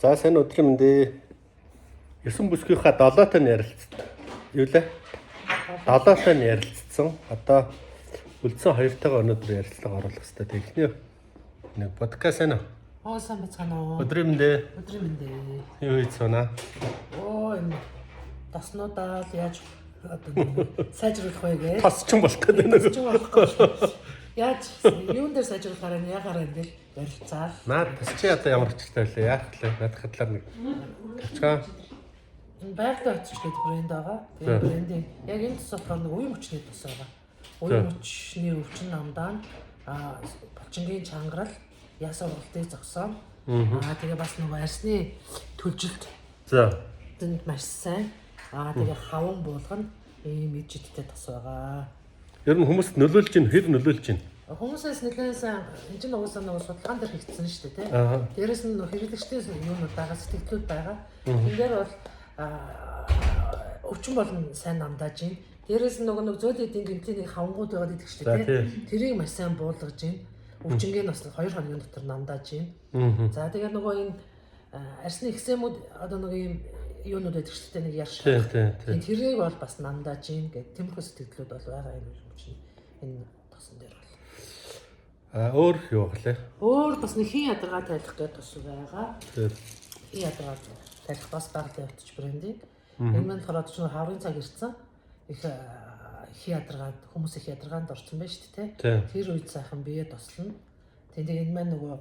За, сайн өдрийн мэнд ээ. Есөн бүсгийнхаа долоотой нь ярилцсан. Юу лээ? Долоотой нь ярилцсан. Одоо үлдсэн хоёртойгоо өнөөдөр ярилцлага оруулах хэрэгтэй. Тэгэхний нэг подкаст сайн уу? Оо, сайн байцгаана уу? Өдрийн мэнд ээ. Өдрийн мэнд ээ. Юу хийцэн аа? Оо, энэ тоснуудаа л яаж одоо нэг сайжруулах вэ гэж. Тос ч юм болох гэдэг нэг. Тосч болохгүй. Яаж юун дээр сайжруулахаар байна? Ягаар байна гэж ярилцаа. Наад тос чи одоо ямар учиртай байлаа? Яах вэ? Надах талаар нэг тавчгаа. Энэ байгалийн отч гэдэг брэнд байгаа. Тэгээ брендийн яг энэ тос болохоор нэг уян хүчний тос байгаа. Уян хүчний өвчин намдаа нь булчингийн чангарал, яс ургалтыг зогсоон. Тэгээ бас нөгөө арсны төлжилт тэнд маш сайн. Тэгээ хаван буулгана. Ийм ижидтэй тос байгаа. Ер нь хүмүүст нөлөөлж ийн, хэр нөлөөлж ийн? Хүмүүсээс нэлээд сайн, энэ чинь угаасаа нөгөө судалгаан дээр хийгдсэн шүү дээ, тий. Дээрээс нь нөгөө хэрэглэгчдээс юунууд байгаа, сэтгэлдүүд байгаа. Энэ дээр бол өвчин болон сайн намдааж ийн. Дээрээс нь нөгөө нэг зөөл эдийн гэмтлийн нэг хавангууд байгаад идэх шүү дээ, тий. Тэрийг маш сайн буулгаж ийн. Өвчнгийн бас 2 хоногийн дотор намдааж ийн. За, тэгээ нөгөө энэ арсны экземүүд, одоо нөгөө ийм юунууд байдаг шүү дээ, нэг ярш. Тэрийг бол бас намдааж ийн гэх тиймэрхүү сэтгэлдүүд бол байгаа юм чинь энэ тосон дээр бол. Өөр юу гэлээ? Өөр бас нэг хийн ядаргаа тайлах гэдэг тос байгаа. Хийн ядаргаа тайлах бас байгалийн отч брендинг. Энэ маань болохоор одоо чинь хаврын цаг ирсэн. Их хийн ядаргаа, хүмүүс их ядаргаанд орсон байж шүү дээ. Тэр үед сайхан бие тослоно. Тэгээ энэ маань нөгөө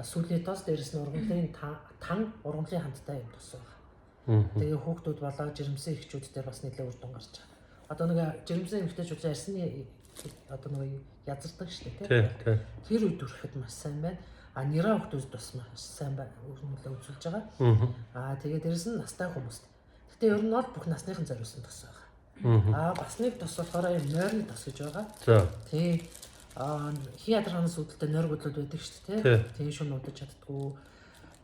сүүлийн тос, дээрэс нь ургамлын тан, ургамлын хамттай юм тос байгаа. Тэгээ хүүхдүүд болоо жирэмсэн эхчүүд дээр бас нэлээд үр дүн гарч байгаа. Одоо нэг жирэмсэн эмэгтэйчүүд арсны одоо нэг язардаг шүү дээ, тий. Тэр үед үрэхэд маш сайн байна. А нэраа хүүхдүүд бас маш сайн байна. Нөлөө үзүүлж байгаа. Тэгээ дээрэс нь настай хүмүүст. Гэтэ ер нь бол бүх насныхан зориулсан тос байгаа. Бас нэг тос болохоор юм нойрны тос гэж байгаа. Тий. Хий ядаргааны сүйдэлтэй нойр гудлууд байдаг шүү дээ, тий. Тийм шүн удаж чаддгүй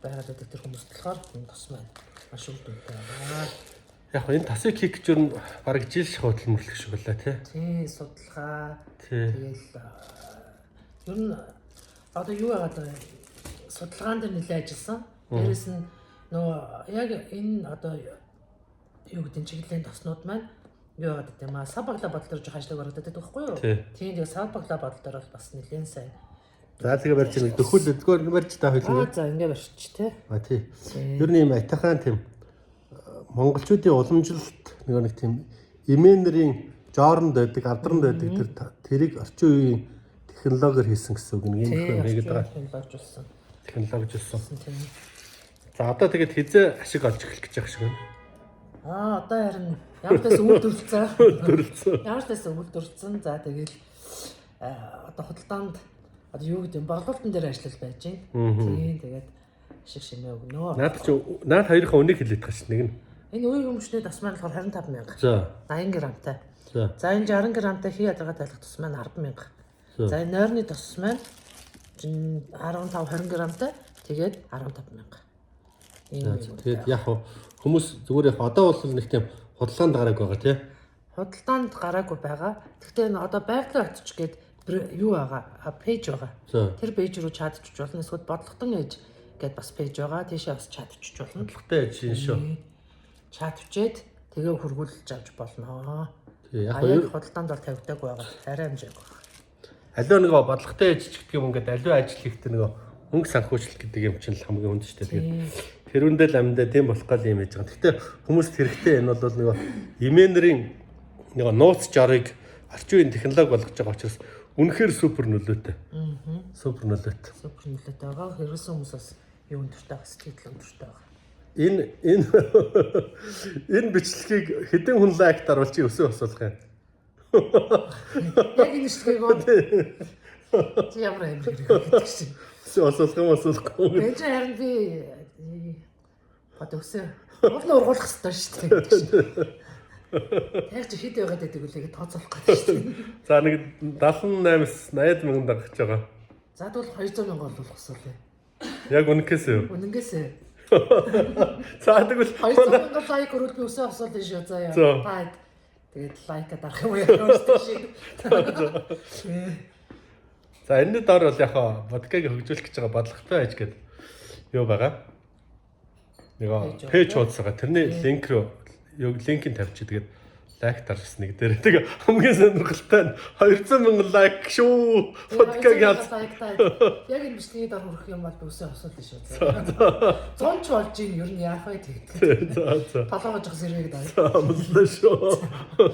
байгаад байдаг тэр хүмүүст болохоор энэ тос маань маш үр дүнтэй байгаа. Яг энэ тосыг хийх гэж ер нь бараг жил шахуу хөдөлмөрлөх шиг байлаа, тий. Тий, судалгаа. Тэгэл ер нь одоо юу яагаад вэ? Судалгаан дээр нэлээд ажилласан. Дээрээс нь нөгөө яг энэ одоо юу гэдэг нь чиглэлийн тоснууд маань юу яагаад гэдэг юм аа, сав баглаа бодол дээр жоох ажиллаг орогдоод байдаг байхгүй юу? Тийм, тэгээ сав баглаа бодол дээр бол бас нэлээд сайн. За, тэгээ барьж нэг дөхөл өдгөөр барьж та хоёлаа. За, ингээ барьчих тий. Тий. Ер нь ийм айтайхан тийм монголчуудын уламжлалт нөгөө нэг тийм эмээнэрийн жооронд байдаг, авдранд байдаг тэр тэрийг орчин үеийн технологиор хийсэн гэсэн үг, нэг юм хийгээд байгаа. Технологижуулсан. Технологижуулсан. За, одоо тэгээд хизээ ашиг олж эхлэх гэж байгаа шиг байна. Одоо харин ямар ч байсан үйлдвэрлэсэн. Үйлдвэрлэсэн. Ямар ч байсан үйлдвэрлэсэн. За, тэгэл одоо худалдаанд одоо юу гэдэг юм, борлуулалтын дээр ажиллал байж байна. Тийм, тэгээд ашиг шимээ өгнө. Наад чи наад хоёрын үнийг хэлээд байгаа шин нэг нь. Энэ үеийн өмчний тос маань болохоор 25,000. 80 грамтай. За, энэ 60 грамтай хий ядаргаа тайлах тос маань 10,000. За, энэ нойрны тос маань 15 20 грамтай. Тэгээд 15,000. Тэгээд яг хүмүүс зүгээр яг одоо бол нэг тийм худалдаанд гараагүй байгаа, тий. Худалдаанд гараагүй байгаа. Гэхдээ энэ одоо байгалийн отч гээд юу байгаа? Пэйж байгаа. Тэр пэйж рүү чат өчөж болно. Эсвэл бодлоготон ээж гээд бас пэйж байгаа. Тийшээ бас чат өчөж болно. Бодлоготой ээж шин шүү. Чат өчөөд тэгээ хөргүүлж авч болно. Тий, яг яг худалдаанд бол тавигдаагүй байгаа. Арай хэмжээгүй байгаа. Аливаа нөгөө бодлоготой ээж ч гэдэг юм, ингээд аливаа ажил хийхдээ нөгөө мөнгө санхүүжилт гэдэг юм чинь л хамгийн хүнд шүү дээ. Тэгээд тэрүүндээ л амьдаа тийм болох гал юм яж байгаа. Гэхдээ хүмүүст хэрэгтэй энэ бол нөгөө эмээнэрийн нөгөө нууц жорыг орчин үеийн технологи болгож байгаа учраас үнэхээр супер нөлөөтэй. Супер нөлөөтэй. Супер нөлөөтэй байгаа. Хэрэгсэн хүмүүс бас юу өндөртэй байгаа, сэтгэл өндөртэй байгаа. Энэ бичлэгийг хэдэн хүн лайк дарвал чи өсөө асуулах юм? Яг энэ бичлэгийг үү? Чи ямар амир хэрэг гэдэг чинь. Өсөө асуулах юм, асуулахгүй. Энэ чинь харин би одоо өсөө уул нь ургуулах хэрэгтэй шүү дээ. Яг чи хэд байгаад байдаг үлээ тооцоолох гэдэг шүү дээ. За, нэг 78-с 80 мянган дагаж байгаа. За, тэгвэл 200 мянга болов уу? Яг үнэхээс юу? Үнэнгээсээ. За, тэгвэл 200 мянган лайк өрөөл би өсөө асуулна шүү. За яа. Та тэгээд лайка дарах юм яа шүү. За, энэний доор бол яг хаа бодкаг хөгжүүлэх гэж байгаа бодлоготой аж гээд юу байгаа. Нөгөө page хуудас байгаа. Тэрний линк рүү юу линкийг тавьчих. Тэгээд лайк дарсан нэг дээр. Тэгээ хамгийн сонирхолтой нь 200 мянган лайк шүү. Подкагийн аль лайктай. Яг энэ бичлэгийн дор хүрэх юм бол үсээ хосуулна шүү. 100 ч болж ийн ер нь яах вэ тэгдэг. За за. Толгоогоо жоох сэрвэг даа. Амлаа шүү.